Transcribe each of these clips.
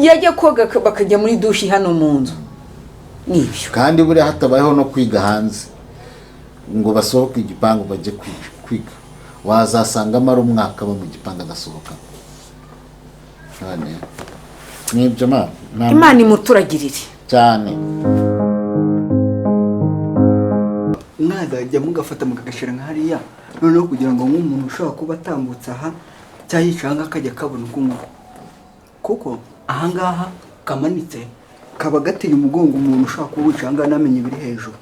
Yajya koga bakajya muri douche hano mu nzu, nibyo. Kandi buriya hatabayeho no kwiga hanze ngo basohoke igipangu bajye kwiga, wazasanga amara umwaka aba mu gipangu adasohoka. None nibyo ma Imana imuturagirire. Cyane. Mwazajya mugafata mukagashyira nka hariya, noneho kugira ngo nk'umuntu ushobora kuba atambutse aha cyangwa yicaye ahangaha akajya akabona uko nguko, kuko ahangaha kamanitse kaba gateye umugongo umuntu ushobora kuba wicaye ahangaha ntamenye ibiri hejuru.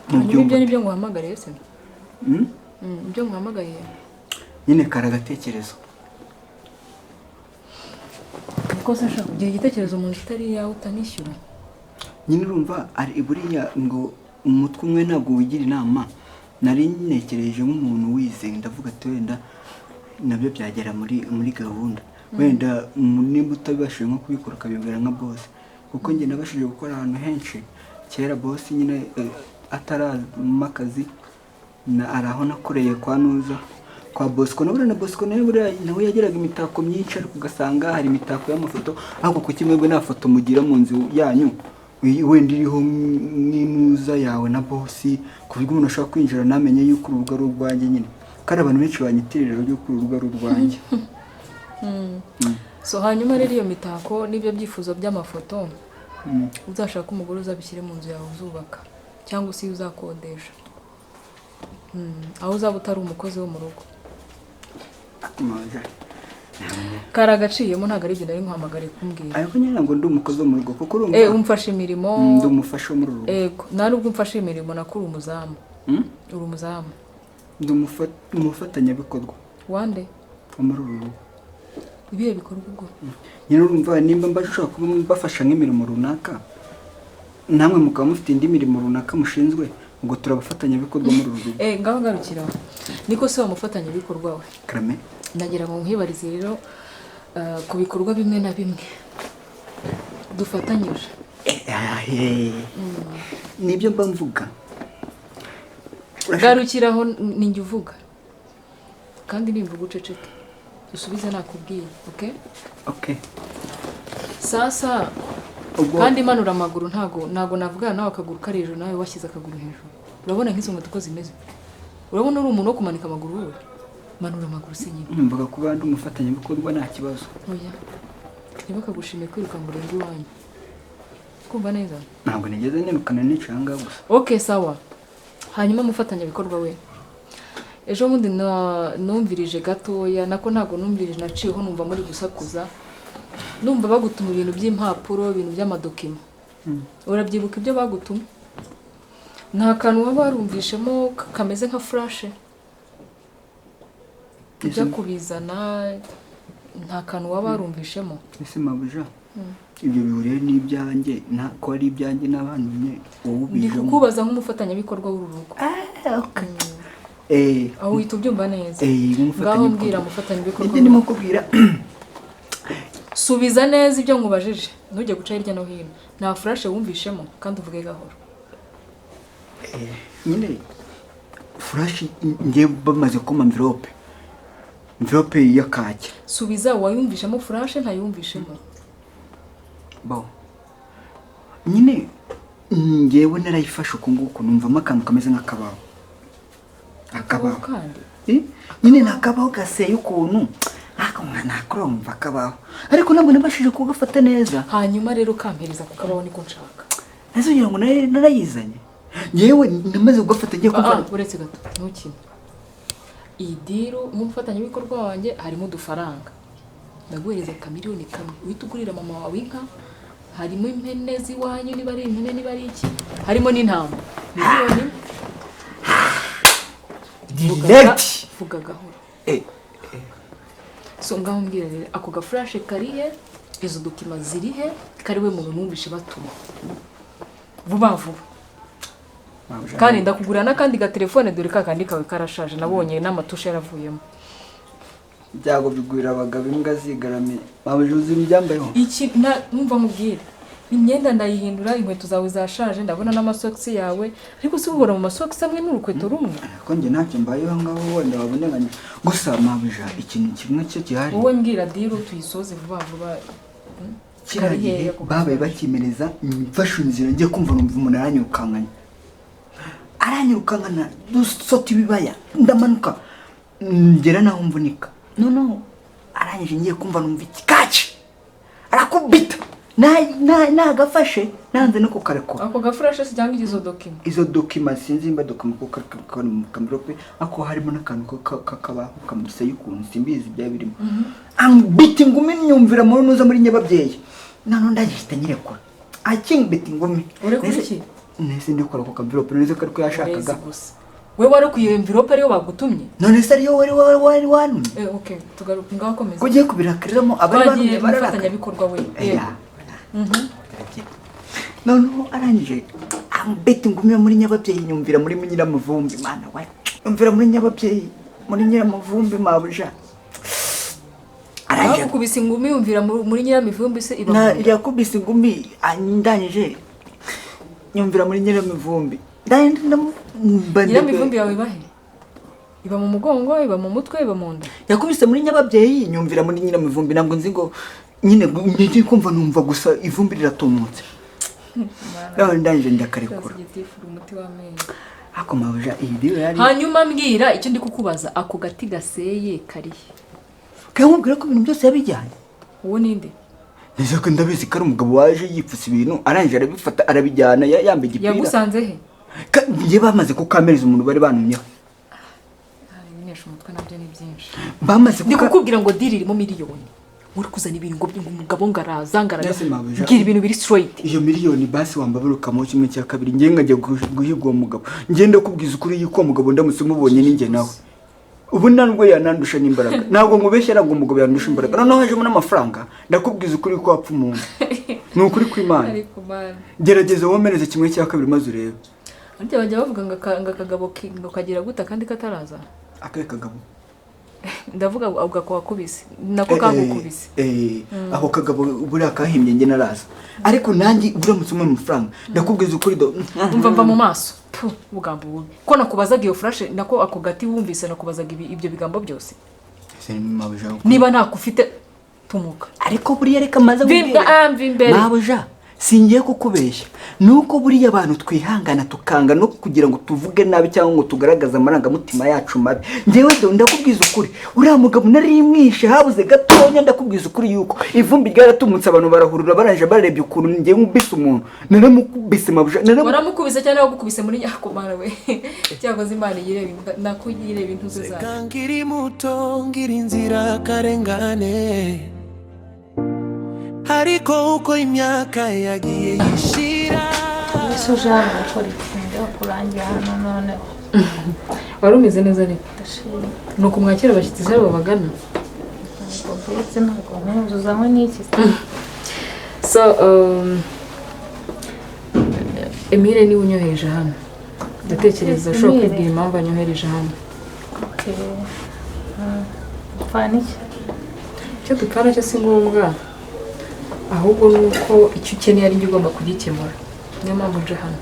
Mu Hanyuma ibyo byumba. ni byo nguhamagariye se? Hmm? Ibyo nguhamagariye. Nyine kari agatekerezo. Kuko se nshaka kugira igitekerezo mu nzu itari iyawe utanishyura? Nyine urumva ari buriya ngo umutwe umwe ntabwo wigira inama. Nari ntekereje nk'umuntu wize, ndavuga ati wenda nabyo byagera muri gahunda, wenda nimba utabibashije nko kubikora ukabibwira nka boss, kuko njye nabashije gukora ahantu henshi kera boss nyine atarampa akazi na ari aho nakoreye kwa Nuza, kwa Bosco. Na buriya na Bosco nawe buriya nawe yagiraga imitako myinshi, ariko ugasanga hari imitako y'amafoto. Ariko kuki mwebwe nta foto mugira mu nzu yanyu, wenda iriho nk'inuza yawe na boss, ku buryo umuntu ashobora kwinjira ntamenye yuko uru rugo ari urwanjye nyine? Kandi abantu benshi banyitirira yuko uru rugo ari urwanjye. So hanyuma rero iyo mitako n'ibyo byifuzo by'amafoto, uzashaka umugore uzabishyire mu nzu yawe uzubaka cyangwa se iyo uzakodesha, aho uzaba utari umukozi wo mu rugo. Maja. Kari agaciyemo, ntabwo ari ibyo nari nkuhamagariye kumbwira. Ariko nyine ngo ndi umukozi wo mu rugo, kuko urumva Umfashe imirimo. Ndi umufasha wo muri uru rugo. Ego, nta nubwo umfashe imirimo, nakuri umuzamu. Uri umuzamu. Ndi umufatanyabikorwa. Wande? Wo muri uru rugo. Ibihe bikorwa ubwo? Nyine urumva nimba mbashobora kuba mbafasha nk'imirimo runaka, namwe mukaba mufite indi mirimo runaka mushinzwe, ubwo turabafatanyabikorwa muri uru rugo. Ngaho ngarukira aho. Niko se wa mufatanyabikorwa we? Karame. Ndagira ngo nkwibarize rero ku bikorwa bimwe na bimwe dufatanyije. Nibyo mba mvuga. Garukiraho, ninjye uvuga kandi nimvuga uceceke, usubize nakubwiye, okay? Okay. Sasa Ubwo kandi manura amaguru. Ntago navugana nawe akaguru kari hejuru, nawe washyize akaguru hejuru. Urabona nk'izo nkweto uko zimeze? Urabona uri umuntu wo kumanika amaguru wowe? Manura amaguru se nyine. Numvaga kuba ndi umufatanyabikorwa nta kibazo. Oya, ntibakagushime kwiruka ngo urenge iwanyu. Kumva neza? Ntabwo nigeze nirukana, nicaye ahangaha gusa. Okay, sawa. Hanyuma umufatanyabikorwa we, ejo bundi numvirije gatoya, nako ntabwo numvirije, naciyeho numva muri gusakuza, numva bagutuma ibintu by'impapuro, ibintu by'amadocuments. Urabyibuka ibyo bagutuma? Nta kantu waba warumvishemo kameze nka flash ujya kubizana? Nta kantu waba warumvishemo? Ese mabuja, ibyo bihuriye n'ibyanjye? Ko ari ibyanjye n'abantumye, wowe Ndi ubijemo? kukubaza nk'umufatanyabikorwa w'uru rugo. Aho uhita ubyumva neza. Ngaho Nk'umufatanyabikorwa. mbwira, mufatanyabikorwa. Nibyo ndimo kubwira. Subiza neza ibyo nkubajije, ntujye guca hirya no hino. Nta flash wumvishemo? Kandi uvuge gahoro. Nyine flash, ngiye bamaze kumpa enveloppe ya kake. Subiza, wayumvishemo flash, ntayumvishemo? Bo nyine ngewe narayifashe uku nguku, numvamo akantu kameze nk'akabaho, akabaho. Kandi Nyine ni akabaho gaseye ukuntu, ariko mwana nakurumva akabaho, ariko ntabwo nabashije kugafata neza. Hanyuma rero kampereza ku kabaho, niko nshaka. Nese ugira ngo narayizanye? Ngewe namaze kugafata ngiye Ah, kumva. Uretse gato, ntukine iyi deal. Nk'umufatanyabikorwa wanjye harimo udufaranga, ndaguhereza kamiliyoni kamwe uhita ugurira mama wawe inka. Harimo impene z'iwanyu, niba ari impene, niba ari iki, harimo n'intama. Miliyoni imwe. Vuga Direct. Vuga gahoro. So ngaho mbwira rero, ako gaflash karihe? Izo documents zirihe? Kari we muntu numvishe batuma vuba vuba. Kandi ndakugurira n'akandi gatelefone, dore ka kandi kawe karashaje, nabonye n'amatushe yaravuyemo. Ibyago bigwira abagabo imbwa zigaramiye. Mabuja, uzi ibyambayeho? Iki na numva nkubwire. Imyenda ndayihindura, inkweto zawe zashaje, ndabona n'amasogisi yawe, ariko si uhora mu masogisi amwe n'urukweto rumwe. Ariko njye ntacyo mbayeho ngaho, wenda wabonenganya gusa mabuja, ikintu kimwe cyo gihari. Wowe mbwira deal tuyisoze vuba vuba. Kiriya Kari gihe hehe ako babaye bakimereza, mfashe inzira ngiye kumva numva umuntu aranyirukankanya, aranyirukankana, dusota ibibaya, ndamanuka ngera naho mvunika. Noneho arangije ngiye kumva numva ikikaci arakubita. Nagafashe nanze no kukarekura. Ako gafurashe se cyangwa izo document? Izo document, sinzi nimba document kuko kari mu kamvirope ako harimo n'akantu k'akabaho kamugiseyo ukuntu, simbizi byaba birimo. Ambita ingumi myumvira muri nuza muri nyababyeyi, noneho ndagihita nyirekura, akimbita ingumi. Urekura Nahise- iki? Nahise ndekura ako kamvirope neza ko ariko yashakaga. Urezi gusa, we wari ukwiye envelope ariyo bagutumye. None se ariyo wari wantumye? Eh, okay, tugaruka ngaho, komeza. Ko ugiye kubirakariramo abari Twagiye bantumye bararakaye. umufatanyabikorwa we. Eya. Noneho arangije ambeta ingumi yo muri nyababyeyi, nyumvira muri nyiramuvumbi, mana we, nyumvira muri nyababyeyi, muri nyiramuvumbi, mabuja. Arangije Bakukubise ingumi yumvira muri nyiramivumbi se iba na mu nda? Yakubise ingumi, ndangije nyumvira muri nyiramivumbi. Ndangije Nyiramivumbi yawe iba he? Iba mu mugongo, iba mu mutwe, iba mu nda? Yakubise muri nyababyeyi, nyumvira muri nyiramivumbi. Ntabwo nzi ngo nyine ngiye kumva numva gusa ivumbi riratumutse. Noneho ndangije ndakarekura. Gitifu, umuti w'amenyo. Ako mabuja, iyi deal yari Hanyuma mbwira icyo ndi kukubaza, ako gati gaseye karihe? Kamubwira ko ibintu byose yabijyanye. Uwo ninde? Neza ko ndabizi ko ari umugabo waje yipfutse ibintu, arangije arabifata arabijyana, yambaye igipira. Yagusanze he? Njye bamaze kukamereza umuntu bari bantumyeho. Ibinesha umutwe nabyo ni byinshi. Bamaze Ndi kuka kukubwira ngo deal irimo miliyoni, uri kuzana ibintu ngo umugabo ngaraza ngaraza. Mbese mabuja- Mbwira ibintu biri straight. Iyo miliyoni basi wambabarukamo kimwe cya kabiri, njye nkajya guhiga uwo mugabo. Njye ndakubwiza ukuri yuko uwo mugabo ndamutse mubonye ninjye nawe ubu nta nubwo yanandusha n'imbaraga. Ntabwo nkubeshya, ntabwo umugabo yandusha imbaraga. Noneho hajemo n'amafaranga, ndakubwiza ukuri ko wapfa umuntu, ni ukuri kw'Imana. Ariko man, Gerageza womereze kimwe cya kabiri maze urebe. Harya bajya bavuga ngo akagabo ngo kagira gute akandi kataraza? Akahe kagabo? Ndavuga avuga ko wakubise, nako kagukubise. Ako kagabo buriya kahimbye njye naraza, ariko nanjye uramutse umuha amafaranga ndakubwiza ukuri do. Umva, mva mu maso. Puh, ubugambo bubi. Ko nakubazaga iyo furashe, nako ako gati, wumvise nakubazaga ibyo bigambo byose? Ese ni mabuja? Niba ntakufite, tumuka. Ariko buriya reka maze Mva ah, mva imbere. Mabuja, singiye kukubeshya, ni uko buriya abantu twihangana tukanga no kugira ngo tuvuge nabi cyangwa ngo tugaragaze amarangamutima yacu mabi. Njyewe do ndakubwiza ukuri, uriya mugabo nari mwishe habuze gatonya. Ndakubwiza ukuri yuko ivumbi ryaratumutse, abantu barahurura, barangije barebye ukuntu njyewe nkubise umuntu. Naramukubise mabuja, Waramukubise cyangwa wagukubise muri nyakomana we? Cyakoze Imana yireba nako yireba intuze zayo. Reka nkiri muto ngira inzira karengane, ariko uko imyaka yagiye yishira. Ese uje hano gukora iki? Ndakurangiye hano noneho. Wari umeze neza ariko? Ndashima. Ni uku mwakira abashyitsi se babagana? Ntabwo mbetse, ntabwo nkuzuzanywe n'iki se? So Emile niwe unyohereje hano, ndatekereza ashobora Emile? kwibwira impamvu anyohereje hano. Okay. Upfana iki? Icyo dupfana cyo si ngombwa, ahubwo ni uko icyo ukeneye ari njye ugomba kugikemura, niyo mpamvu nje hano.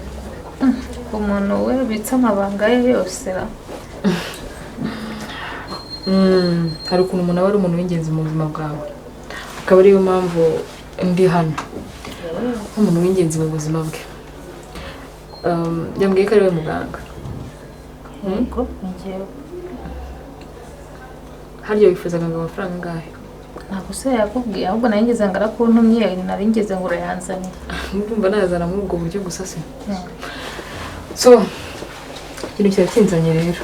Umuntu we ubitse amabanga ye yose ra? Hari ukuntu umuntu aba ari umuntu w'ingenzi mu buzima bwawe, akaba ariyo mpamvu ndi hano nk'umuntu w'ingenzi mu buzima bwe. Yambwiye ko ari we muganga. Yego, ni njyewe. Harya wifuzaga ngo amafaranga angahe? Ntabwo se yakubwiye? Ahubwo nari ngeze ngo arakuntumye, nari ngeze ngo urayanzaniye. Ndumva nayazana muri ubwo buryo gusa se? So ikintu kirakinzanye rero,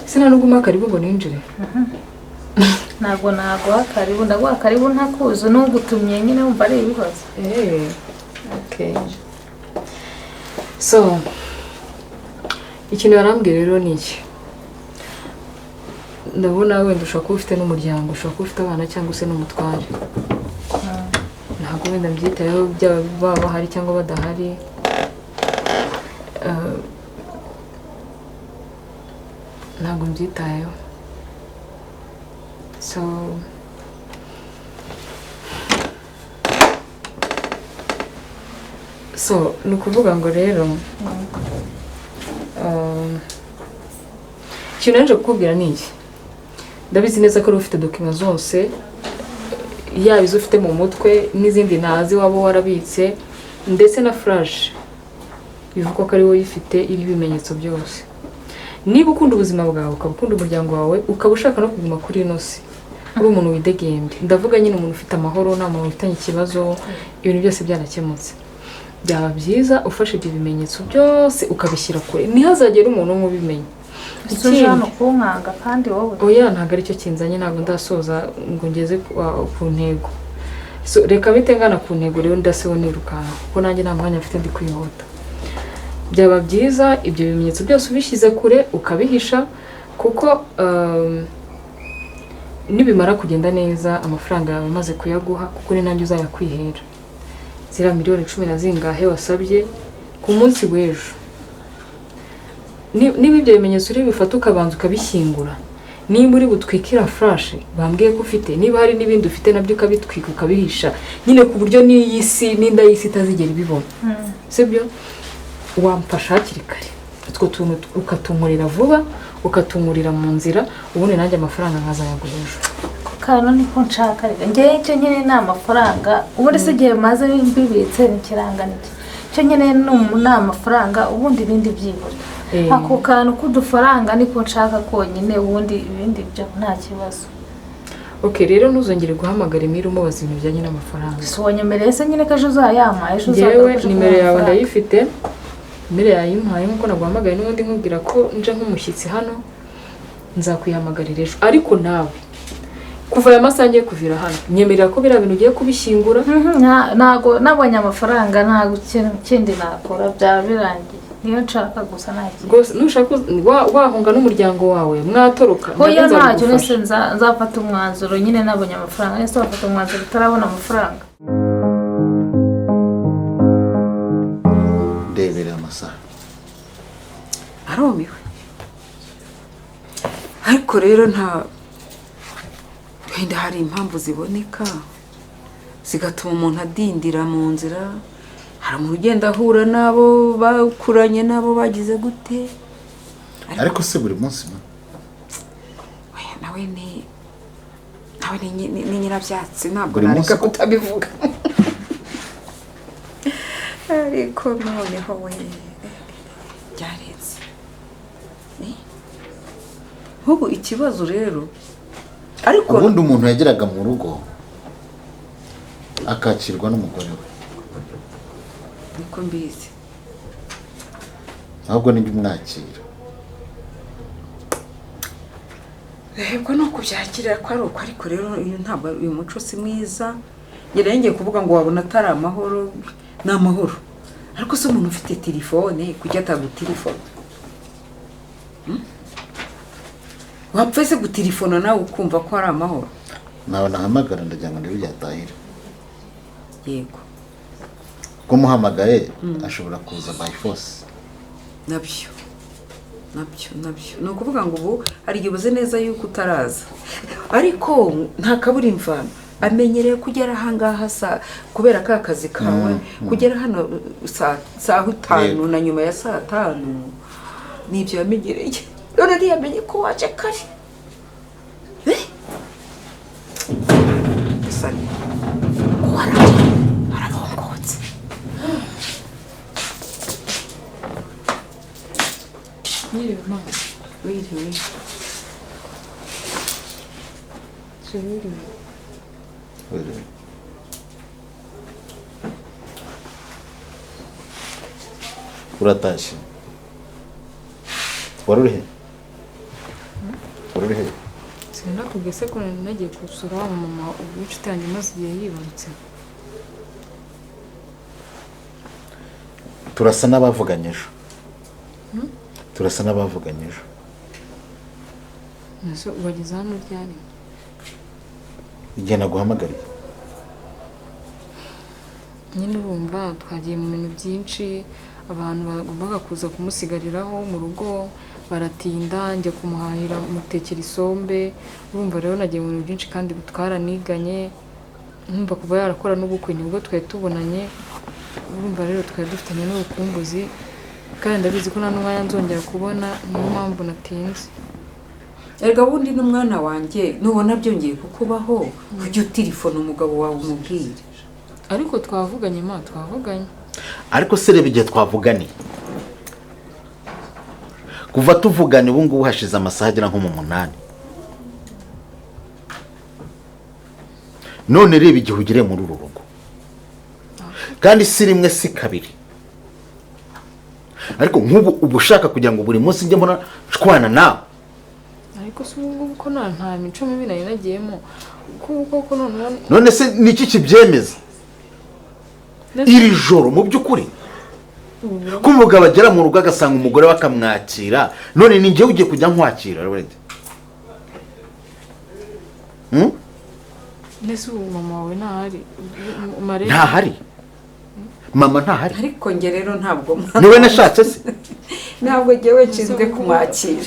sinanubwo umpa karibu ngo ninjire. Ntabwo naguha karibu, ndaguha karibu ntakuzi n'ugutumye nyine, wumva ari ibibazo. Okay. So, ikintu yarambwiye rero ni iki. Ndabona wenda ushobora kuba ufite n'umuryango, ushobora kuba ufite abana cyangwa se n'umutware. Ntabwo wenda mbyitayeho byaba baba bahari cyangwa badahari. Ntabwo mbyitayeho. So, So ni ukuvuga ngo rero, ikintu naje kukubwira ni iki: ndabizi neza ko uri ufite document zose, yaba izo ufite mu mutwe n'izindi ntazi waba warabitse, ndetse na flash bivugwa ko ari wowe uyifite iriho ibimenyetso byose. Niba ukunda ubuzima bwawe, ukaba ukunda umuryango wawe, ukaba ushaka no kuguma kuri ino si uri umuntu widegembye, ndavuga nyine umuntu ufite amahoro, nta muntu ufitanye ikibazo, ibintu byose byarakemutse, byaba byiza ufashe ibyo bimenyetso byose ukabishyira kure, ntihazagere umuntu umwe ubimenya. Ese uje hano kunkanga kandi wowe? Oya, ntabwo aricyo kinzanye, ntabwo ndasoza ngo ngeze ku ntego. So, reka bite ngana ku ntego rero, ndaseho nirukanka kuko nanjye nta mwanya mfite, ndi kwihuta. Byaba byiza ibyo bimenyetso byose ubishyize kure, ukabihisha, kuko nibimara kugenda neza, amafaranga yawe amaze kuyaguha, kuko ni nanjye uzayakwihera, ziriya miliyoni cumi na zingahe wasabye ku munsi w'ejo. Niba ibyo bimenyetso uri bifate ukabanza ukabishyingura, nimba uri butwikira flash bambwiye ko ufite, niba hari n'ibindi ufite nabyo ukabitwika, ukabihisha nyine, ku buryo n'iyi si n'inda y'isi itazigera ibibona, sibyo? Wamfasha hakiri kare utwo tuntu ukatunkorera vuba, ukatunkurira mu nzira, ubundi nanjye amafaranga nkazayaguha ejo. Ako kantu niko nshaka reka. Njyewe icyo nkeneye ni amafaranga. Ubundi se igihe maze mbibitse ni ikiranganiki? Icyo nkeneye ni amafaranga, ubundi ibindi byibura. Ako kantu k'udufaranga niko nshaka konyine, ubundi ibindi byo nta kibazo. Ok, rero ntuzongere guhamagara Emile umubaza ibintu bijyanye n'amafaranga. Si wanyemereye se nyine ko ejo uzayampa, ejo Njyewe uzagaruka uje nimero kumuha yawe amafaranga? ndayifite, Emile yayimpaye nk'uko naguhamagaye n'ubundi nkubwira ko nje nk'umushyitsi hano, nzakwihamagarira ejo. Ariko nawe kuva aya masaha ngiye kuvira hano, nyemerera ko biriya bintu ugiye kubishyingura. Ntago nabonye amafaranga, ntabwo ikintu kindi nakora, byaba birangiye. Niyo nshaka gusa, nta kintu. Rwose nushaka wahunga n'umuryango wawe, mwatoroka, Hoya, nabyo ntacyo nzabigufasha. nese nzafata umwanzuro nyine nabonye amafaranga. Nese wafata umwanzuro utarabona amafaranga? Ndebera amasaha. Arumiwe. Ariko rero nta wenda hari impamvu ziboneka zigatuma umuntu adindira mu nzira. Hari umuntu ugenda ahura n'abo bakuranye, n'abo bagize gute. Ariko se buri munsi ma? Oya, nawe ni nyirabyatsi, ntabwo Buri munsi nareka koko? kutabivuga. Ariko noneho we byarenze. Nk'ubu ikibazo rero ariko Ubundi umuntu yageraga mu rugo akakirwa n'umugore we. Niko mbizi. Ahubwo nijya umwakira. Ubwo ni ukubyakira ko ari uko. Ariko rero uyu ntabwo uyu muco si mwiza. Njye ngiye kuvuga ngo wabona atari amahoro, ni amahoro, ariko se umuntu ufite telefone kuki atagutelefona? Wapfa se gutelefona nawe ukumva ko ari amahoro? Nawe nahamagara, ndagira ngo ndebe igihe. Yego. Ko muhamagaye ashobora kuza by force. Nabyo ni ukuvuga ngo ubu hari igihe ubuze neza yuko utaraza, ariko nta kabura imvano. Amenyereye kugera ahangaha saa, kubera ka kazi kawe, kugera hano saa 5 na nyuma ya saa 5, nibyo yamenyereye. None ntiyamenye ko waje kare. Eh? Gusa ko arabongotse. Mwiriwe mama. Wiriwe. Wiriwe. Wiriwe. Uratashye? Wari uri he? Wari uri he? Sinakubwiye se ko nari nagiye gusura wa mama w'inshuti yanjye umaze igihe yibarutse? Turasa n'abavuganye ejo, turasa n'abavuganye ejo. Ese wageze hano ryari? Igihe naguhamagariye. Nyine urumva twagiye mu bintu byinshi, abantu bagombaga kuza kumusigariraho mu rugo baratinda, njya kumuhahira, mutekera isombe. Urumva rero nagiye mu bintu byinshi, kandi twaraniganye, nkumva kuva yarakora n'ubukwe nibwo twari tubonanye. Urumva rero twari dufitanye n'urukumbuzi, kandi ndabizi ko nta n'umwanya nzongera kubona, niyo mpamvu natinze. Erega wundi n'umwana wanjye, nubona byongeye kukubaho ujye utirifona umugabo wawe umubwire. Ariko twavuganye ma, twavuganye. Ariko se reba igihe twavuganiye, kuva tuvugana ubu ngubu hashize amasaha agera nko mu 8. None reba igihe ugiriye muri uru rugo, kandi si rimwe si kabiri. Ariko nk'ubu uba ushaka kugira ngo buri munsi njye mbona nshwana nawe. Ariko se ubu ngubu ko nta mico mibi nari nagiyemo, kuko none se niki kibyemeza? Iri joro mu by'ukuri ko umugabo agera mu rugo agasanga umugore we akamwakira, none ni njyewe ugiye kujya nkwakira? Nese ubu mama wawe ntahari? Ntahari mama, ntahari. Ariko njye rero ntabwo niwe nashatse se? Ntabwo njyewe nshinzwe kumwakira.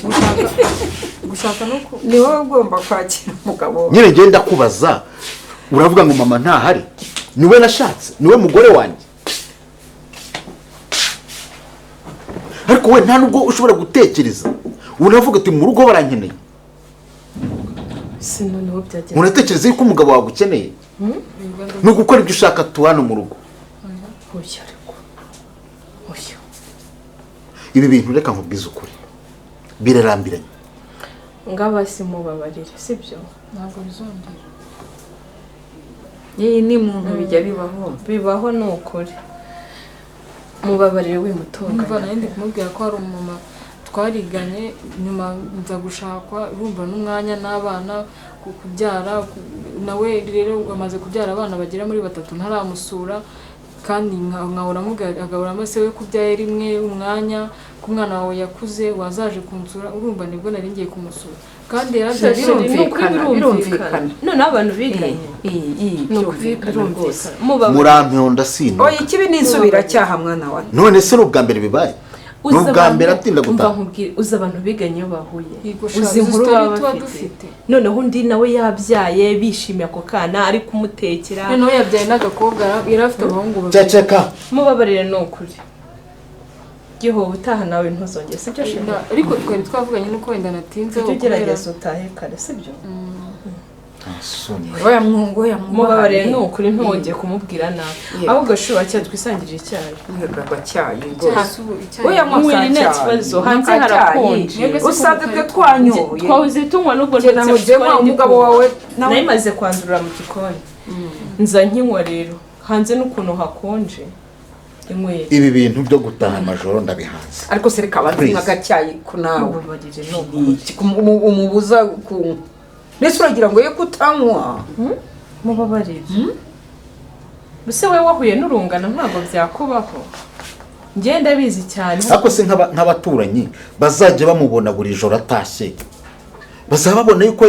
Gushaka no ku ni wowe ugomba kwakira umugabo. Nyine ngenda kubaza, uravuga ngo mama ntahari, niwe nashatse, niwe mugore wanjye. Ariko we nta nubwo ushobora gutekereza, uravuga ati mu rugo barankeneye. Uratekereza yuko umugabo wawe ukeneye ni ugukora ibyo ushaka tu hano mu rugo. Ibi bintu reka nkubwize ukuri birarambiranye. Ngabasi mubabarire, sibyo? Ntabwo bizongera. Iyi ni muntu bijya bibaho. Bibaho ni ukuri. Mubabarire wimutunganya. Umva nari ndi kumubwira ko hari umumama twariganye, nyuma nza gushakwa, urumva n'umwanya n'abana kubyara, nawe rero amaze kubyara abana bagera muri 3 ntaramusura, kandi nkahora agahora se we kubyaye rimwe umwanya ku mwana wawe yakuze wazaje kunsura, urumva nibwo nari ngiye kumusura. Kandi birumvikana. None abantu biganye birumvikana. Muramponda sino. Oya ikibi ni insubiracyaha mwana wa. None se n'ubwa mbere bibaye? N'ubwa mbere atinda gutaha. Uzi abantu biganye iyo bahuye, uzi inkuru baba bafite. Noneho undi nawe yabyaye bishimiye ako kana ari kumutekera. Noneho yabyaye n'agakobwa, yari afite abahungu babiri. Ceceka. Mubabarire ni ukuri. Giho utaha nawe ntuzongere, sibyo shema? Ariko twari twavuganye nuko wenda natinze. Ujye ugerageza utahe kare, sibyo? Oya mwungu, oya mubabarire ni ukuri, ntiwongeye kumubwira nabi. Ahubwo shuba cya twisangirira icyayi. Mwebwe cyayi rwose. Oya mwese nta kibazo, hanze harakonje. Usanze twe twanyoye. Twahoze tunywa n'ubwo ndetse umugabo wawe nawe maze kwandurura mu gikoni. Nza nkinywa rero, hanze n'ukuntu hakonje. Ibi bintu byo gutaha amajoro ndabihanze. Ariko se reka abanze nk'agacyayi ko nawe umubuza kunywa. Nese uragira ngo ye kutanywa? Mubabarire. Buse we wahuye n'urungano ntabwo byakubaho. Ngenda bizi cyane. Ariko se nk'abaturanyi bazajya bamubona buri joro atashye, bazaba babona yuko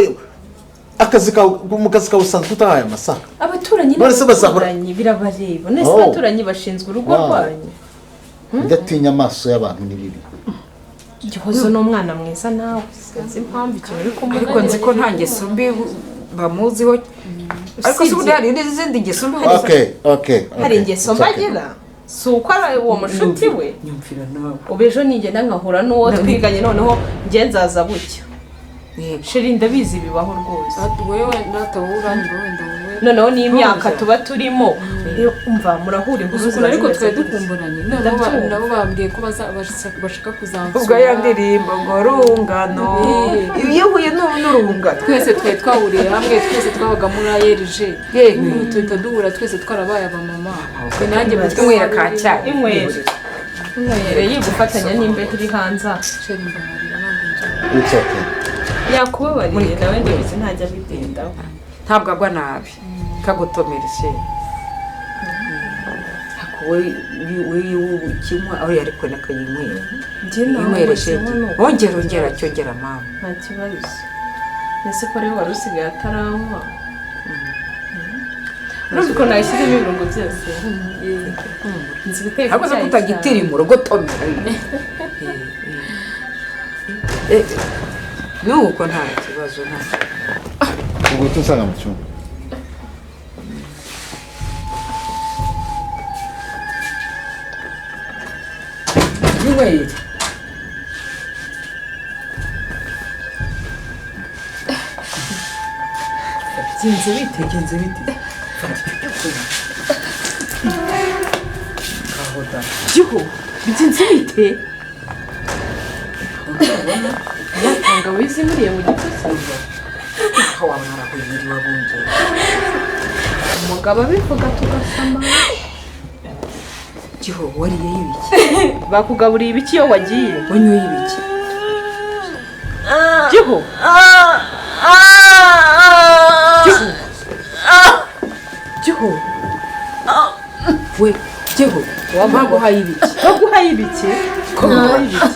akazi kawe mu kazi kawe usanzwe utahaye amasaha. Abaturanyi n'abaturanyi birabareba. Nese abaturanyi bashinzwe urugo rwanyu. Ndatinya amaso y'abantu ni bibi. Gihozo n'umwana mwiza nawe, sinzi impamvu ikintu uri kumubona. Ariko nzi ko nta ngeso mbi bamuziho. Ariko se ubundi hari n'izindi ngeso mbi? Okay. Hari ingeso mbi agira? Si uko ari uwo mushuti we? Nyumvira nawe. Ubu ejo nigenda nkahura n'uwo twiganye, noneho njye nzaza bucya. Sheri ndabizi bibaho rwose. Wewe natawe uranyura wenda wowe. Noneho n'imyaka tuba turimo, umva murahura inkuru ziba. Ariko twari dukumburanye. Nabo bambwiye ko bashaka kuzansura. Ubwo ya ndirimbo ngo rungano. Iyo uhuye n'urungano. Twese twari twahuriye hamwe, twese twabaga muri ARG. Ubu tuhita duhura twese twarabaye abamama. Nanjye batwinywera ka cyayi. Inywere. Inywere yigufatanya n'imbeho iri hanze. Sheri mbabarira ntabwo nzongera. It's okay. Yakubabariye nawe ndabizi ntajya abitindaho. Ntabwo agwa nabi kagotomera she. Ako we ukinywa aho yari ko nakayinywera. Inywere she. Ongera ongera cyongera mama. Nta kibazo. Nese ko rero wari usigaye ataranywa. Urumva ko nashyizemo ibirungo byose. Nzi guteka. Ntabwo se kutagitirimura ugotomera. Nuko nta kibazo nta. Ubwo tusanga mu cyumba. Winywere. Bigenze bite? Bigenze bite? Fata icyo cyo kunywa. Ngaho da. Giho, bigenze bite? Urabona? Ya tangawizi muriye mu gitotsi. Aho wabona aho yiriwe abungera. Umugabo abivuga tugasama. Giho, wariye ibiki? Bakugaburiye ibiki iyo wagiye? Wanyoye ibiki? Giho. Giho. Giho. We, Giho, baguhaye ibiki? Baguhaye ibiki? Baguhaye ibiki?